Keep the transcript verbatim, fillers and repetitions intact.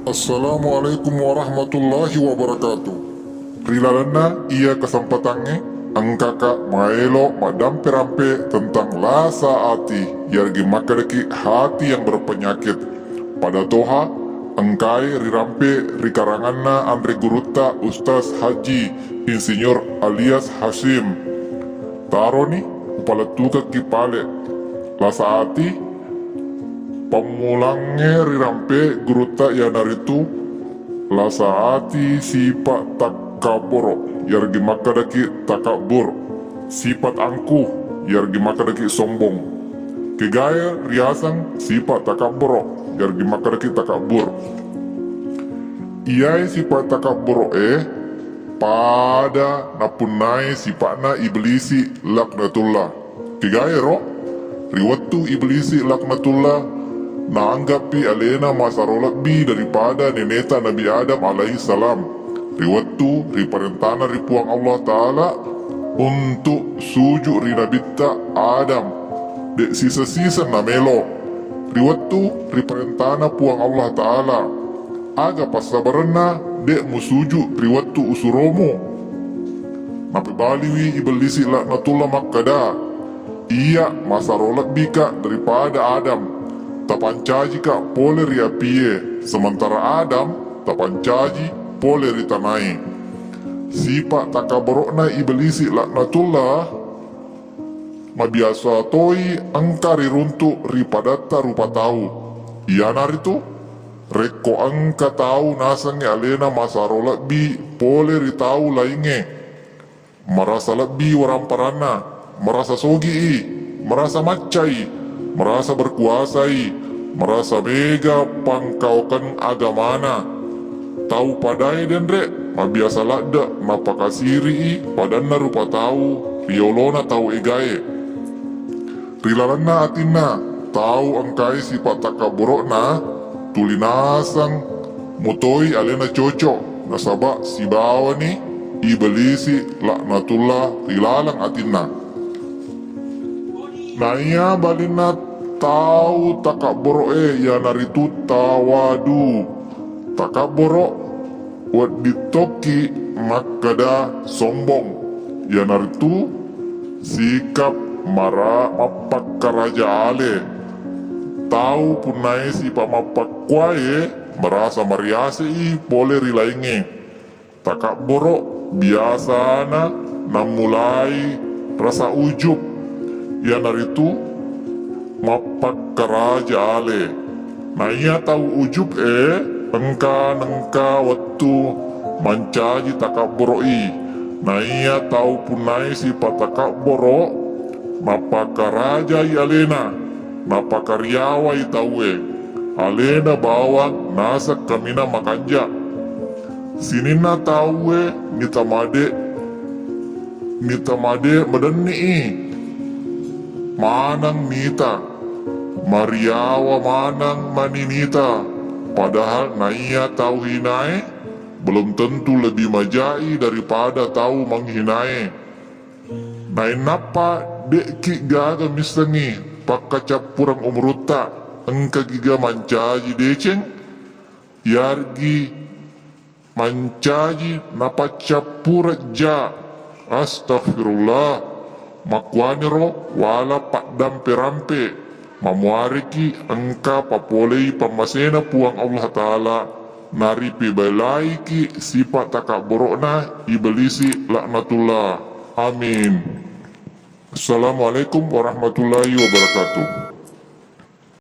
Assalamualaikum warahmatullahi wabarakatuh. Ri lalenna iya kesempatangnge, engkaka maelo maddampe-rampe tentang lasa ati, yargi makkedaki hati yang berpenyakit. Pada toha engkae rirampe ri karanganna anre gurutta Ustaz Haji Insinyur alias Hasyim. Taroni upalettukekki pale. Lasa ati pammulangnge rirampe gurutta iyanaritu lasa ati sipa' takkabboro, yargi makkedaki takabbur, sipat angkuh, yargi makkedaki sombong. Kegae riaseng sipa' takabboro, yargi makkedaki takabbur. Iyae sipa' takabboro'e pada napunnai sipa'na Iblisi laknatullah. Kegaero, ri wettu Iblisi laknatullah naanggappi alena masaro lebbi daripada neneta Nabi Adam alaihi salam. Ri wettu riparentana ri Puang Allah Ta'ala untuk suju' ri Nabitta Adam, de' siseng-siseng namelo. Ri wettu riparentana Puang Allah Ta'ala, aga passabarenna de' musuju' ri wettu usuromu? Napebaliwi Iblisi laknatullah makkeda, "Iya, masaro lebbika daripada Adam. Tapancajika pole ri apie, sementara Adam tapancaji pole ri tanae." Sipa' takabboro'na Iblisi laknatullah mabiasa toi engka riruntu' ri padatta rupa tau. Iyanaritu, rekko engka tau nasengnge alena masaro lebbi pole ri tau laingnge, marasa lebbi waramparanna, marasa sogi'i, marasa maccai, marasa berkuasai, marasa mega pangkaukeng agamana. Tau padae denre mabiasa ladde' napakasiri'i padanna rupa tau ri yolona tau egae. Ri lalenna atinna tau engkae sipa' takabboro'na, tuli naseng mutoi alena coco', nasaba' sibawani Iblisi laknatullah ri laleng atinna. Naiya balinna tau takabboro'e iyanaritu tawadu. Takabboro' wedding tokki makkeda sombong, iyanaritu sikap mara-, mappakkaraja ale. Tau punnae sipa' mappakkuae marasa mariase'i pole ri laingnge. Takabboro' biasana nammulai rasa ujub, iyanaritu mappakkaraja ale. Naiya tau ujub e engka nengka wettu mancaji takabboro'i. Naiya tau punnae sipa' takabboro' mappakarajai alena, napakariawai tauwe, alena bawang naseng kaminang makanja'. Sininna tauwe nitamade, nitamade madenni'i maneng nita, mariawa maneng mani nita, padahal naiya tau hinae belum tentu lebih majai daripada tau menghinae. Nainappa de'ki gaga missengngi pakkacappureng umurutta, engka giga mancaji deceng, yargi mancaji napaccappureng ja. Astaghfirullah. Makkuaniro wala paddampe-rampe. Mamuareki engka papolei pammasena Puang Allah Ta'ala, naripibelaiki sipa' takabboro'na Iblisi laknatullah. Amin. Assalamualaikum warahmatullahi wabarakatuh.